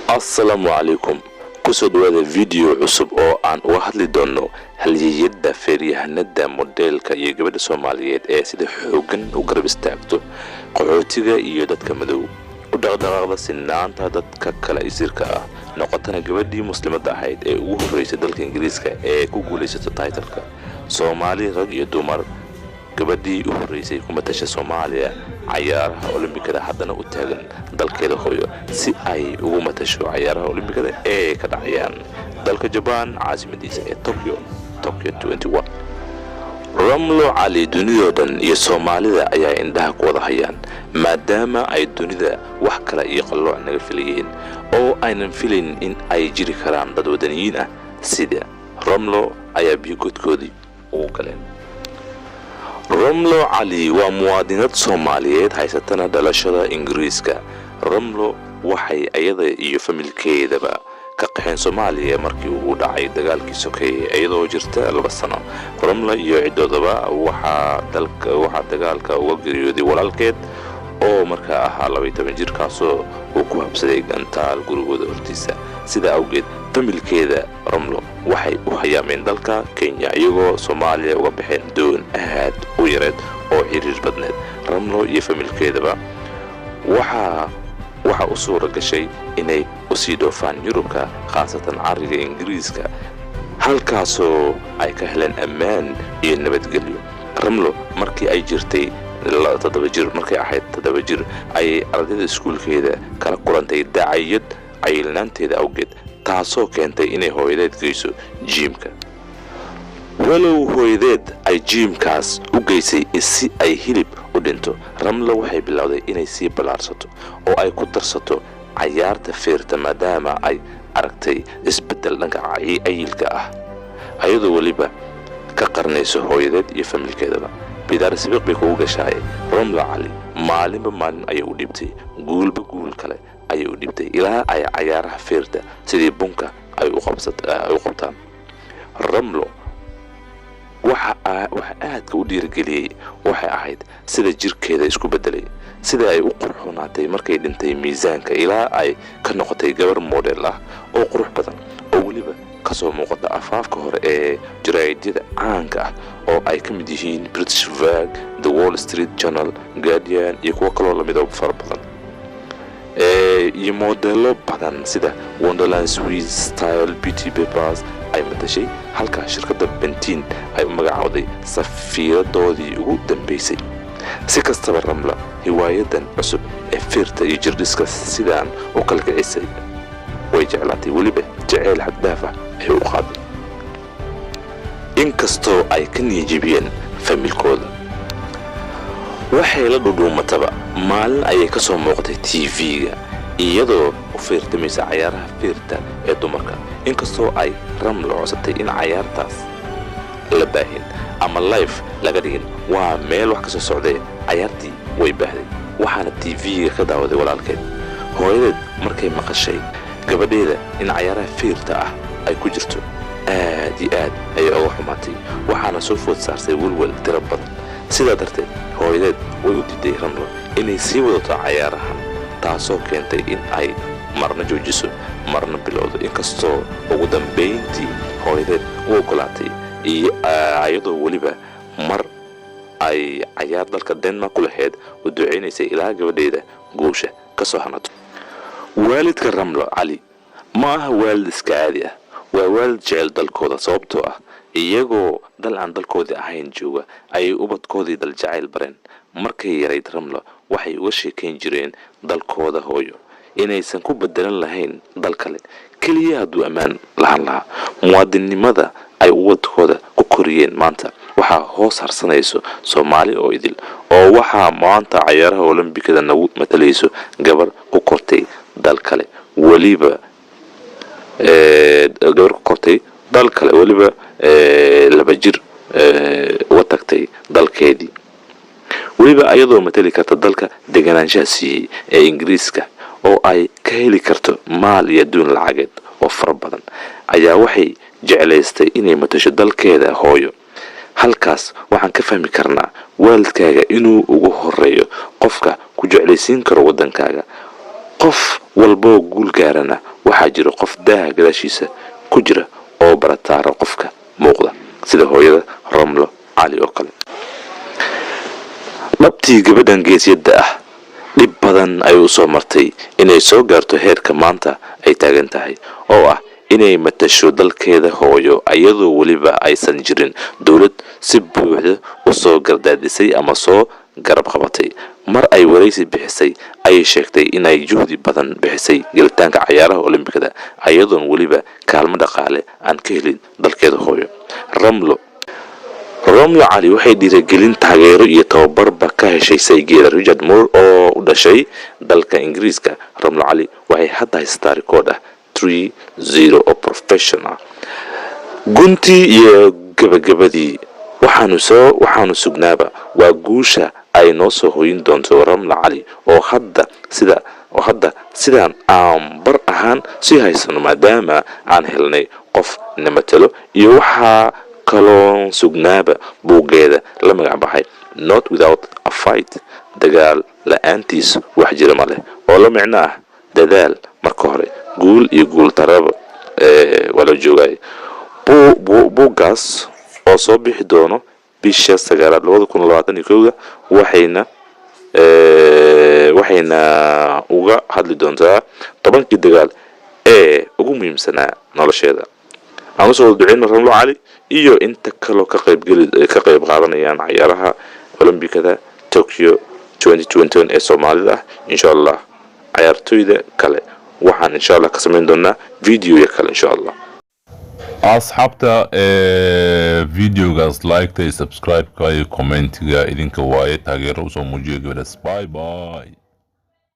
Assalaamu calaykum. Kusoo dhawaada video cusub oo aan uga hadli doono halyeyada, feeryahanada, modeelka iyo gabadha Soomaaliyeed ee sida xooggan u garab istaagto qaxootiga iyo dadka madow, u dhaqdhaqaaqda sinaanta dadka kale isirka ah, noqotana gabadhii Muslimadda ahayd ee ugu horreysay dalka Ingiriiska ee ku guulaysato title-ka Soomaali rag iyo dumar, gabadhii u horreysay ku matasha Soomaaliya cayaaraha Olombikada, haddana u taagan dalkeeda hooyo si ay ugu matasho cayaaraha Olombikada ee ka dhacayaan dalka Jabaan, caasimadiisa ee Tokyo, Tokyo. Ramlo Cali dunidoo dhan iyo Soomaalida ayaa indhaha ku wada hayaan, maadaama ay dunida wax kale iyo qallooc naga filayeen oo aynan filayn in ay jiri karaan dad wadaniyiin ah sida Ramlo ayaa biyogodkoodii ugu galeen. Ramlo Cali waa muwaadinad Soomaaliyeed haysatana dhalashada Ingiriiska. Ramlo waxay ayada iyo familkeedaba ka qaxeen Soomaaliya markii uu dhacay dagaalkii sokeeye, iyadoo jirta 2 sano. Ramlo iyo ciddoodaba waxaa dagaalka uga geeriyooday walaalkeed oo markaa ahaa 12 jir, kaasoo uu ku habsaday gantaal gurigooda hortiisa. Sidaa awgeed familkeeda Ramlo waxay u hayaameen dalka Kenya, iyagoo Soomaaliya uga baxeen doon aad u yareed oo xiriir badneed. Ramlo iyo familkeedaba waxaa u suura gashay inay usii dhoofaan Yurubka, khaasatan cariga Ingiriiska, halkaasoo ay ka heleen ammaan iyo nabadgelyo. Ramlo markii ay jirtay 7 jir, markay ahayd 7 jir, ayay ardayda iskuulkeeda kala kulantay dacayad cayilnaanteeda awgeed, taasoo keentay inay hooyadeed geyso gym-ka. Walow hooyadeed ay gym-kaas u geysay si ay hilib u dhinto, Ramlo waxay bilowday inay sii ballaarsato oo ay ku darsato cayaarta feerta, maadaama ay aragtay isbeddel dhanka cayilka ah, ayadoo weliba ka qaranayso hooyadeed iyo familkeedaba. Bidaar sibiq bay kugu gashaay. Ramla Cali maalinba maalin ayay u dhibtay, guulba guul kale ayay u dhibtay, ilaa ay cayaaraha feerta sidii bunka ay u qabtaan. Ramlo waxa aadka u dhiirigeliyey waxay ahayd sida jirkeeda isku beddelay, sida ay u qurxoonaatay markay dhintay miisaanka, ilaa ay ka noqotay gabar model ah oo qurux badan oo weliba kasoo muuqata afaafka hore ee jaraa'idyada caanka ah oo ay ka mid yihiin British Vogue, The Wall Street Journal, Guardian iyo kuwo kaloo lamid oo fara badan, iyo modello badan sida Wonderland, Swiss Style, Beauty Papers ay matashay, halka shirkadda Bentin ay u magacowday safiiradoodii ugu dambeysay. Si kastaba, Ramla hiwaayadan cusub ee feerta iyo jirdhiska sidaan u kala kicisay way jeclaatay, weliba jaceyl xaddhaaf ah ayay u qaaday, inkastoo ay ka niyajibiyeen familkooda. Waxay la dhudhuumataba maalin ayay ka soo muuqatay TV-ga iyadoo u feertamaysa cayaaraha feerta ee dumarka. Inkastoo ay Ramlo codsatay in cayaartaas la baahin ama live laga dhigin, waa meel wax ka soo socday. Cayaartii way baahday, waxaana TV-ga ka daawaday walaalkeed. Hooyadeed markay maqashay gabadheeda in cayaaraha feerta ah ay ku jirto, aad iyo aad ayay oga xumaatay, waxaana soo food saarsay welwel tiro badan. Sidaa darteed hooyadeed way u diiday Ramlo inay sii wadato cayaarahan, taasoo keentay in ay marna joojiso, marna bilowdo, inkastoo ugu dambayntii hooyadeed u ogolaatay, iyadoo weliba mar ay cayaar dalka Denmark ku lahayd u ducaynaysay ilaa gabadheeda guusha ka soo hanato. Waalidka Ramlo Cali ma aha waalid iska caadi ah, waa waalid jecel dalkooda, sababtoo ah iyagoo dal aan dalkoodii ahayn jooga ayay ubadkoodii daljacayl bareen. Markay yarayd Ramlo waxay uga sheekayn jireen dalkooda hooyo inaysan ku bedelan lahayn dal kale, keliya hadduu ammaan lahaan lahaa. Muwaadinnimada ay ubadkooda ku koriyeen maanta waxaa hoos harsanayso Soomaali oo idil, oo waxaa maanta cayaaraha Olombikada nagu matalayso gabar ku kortay dal kale, weliba gabar ku kortay dal kale, weliba 2 jir uga tagtay dalkeedii, weliba ayadoo matali karta dalka deganaanshaha siiyey ee Ingiriiska, oo ay ka heli karto maal iyo adduun lacageed oo fara badan, ayaa waxay jeclaystay inay matasho dalkeeda hooyo. Halkaas waxaan ka fahmi karnaa waalidkaaga inuu ugu horeeyo qofka ku jeclaysiin karo waddankaaga. Qof walboo guul gaarana Waxaa jira qof daaha gadaashiisa ku jira oo barataara qofka muuqda, sida hooyada Ramlo Cali oo kale. Dhabtii, gabadhan geesyadda ah dhib badan ayay u soo martay inay soo gaarto heerka maanta ay taagan tahay, oo ah inay matasho dalkeeda hooyo, iyadoo weliba aysan jirin dowlad si buuxda u soo gardaadisay ama soo garab qabatay. Mar ay waraysi bixisay ayay sheegtay inay juhdi badan bixisay gelitaanka cayaaraha Olombikada, iyadoon weliba kaalmo dhaqaale aan ka helin dalkeeda hooyo. Ramlo Cali waxay dhiiragelin, taageero iyo tababarba ka heshay saygeeda Richard Moore oo u dhashay dalka Ingiriiska. Ramlo Cali waxay hadda haysataa rikoodh ah 3-0 oo professional. Guntii iyo gabagabadii, waxaanu sugnaaba waa guusha ay noo soo hoyin doonto Ramla Cali, oo hadda sidaan aan bar ahaan sii haysano, maadaama aan helnay qof na matalo. Iyo waxaa kaloon sugnaaba buuggeeda la magac baxay "Not Without a Fight", dagaal la-aantiis wax jira ma leh, oo la micno ah dadaal marka hore, guul iyo guul daraba waa la joogay. Buuggaas oo soo bixi doono bisha sagaalaad 2021-da, waxayna uga hadli doontaa 10-kii dagaal ee ugu muhiimsanaa nolosheeda. Aan usoo wada duceyno Ramlo Cali iyo inta kaloo ka qayb qaadanayaan cayaaraha Olombikada Tokyo ee Soomaalida ah, insha Allah. Cayaartoyda kale waxaan insha Allah ka samayn doonaa videoya kale, insha Allah. Asxaabta, videogaas like-ta iyo subscribe-ka iyo commentiga idinka waaye. Taageero usoo muujiya gabadhaas. Bye bye.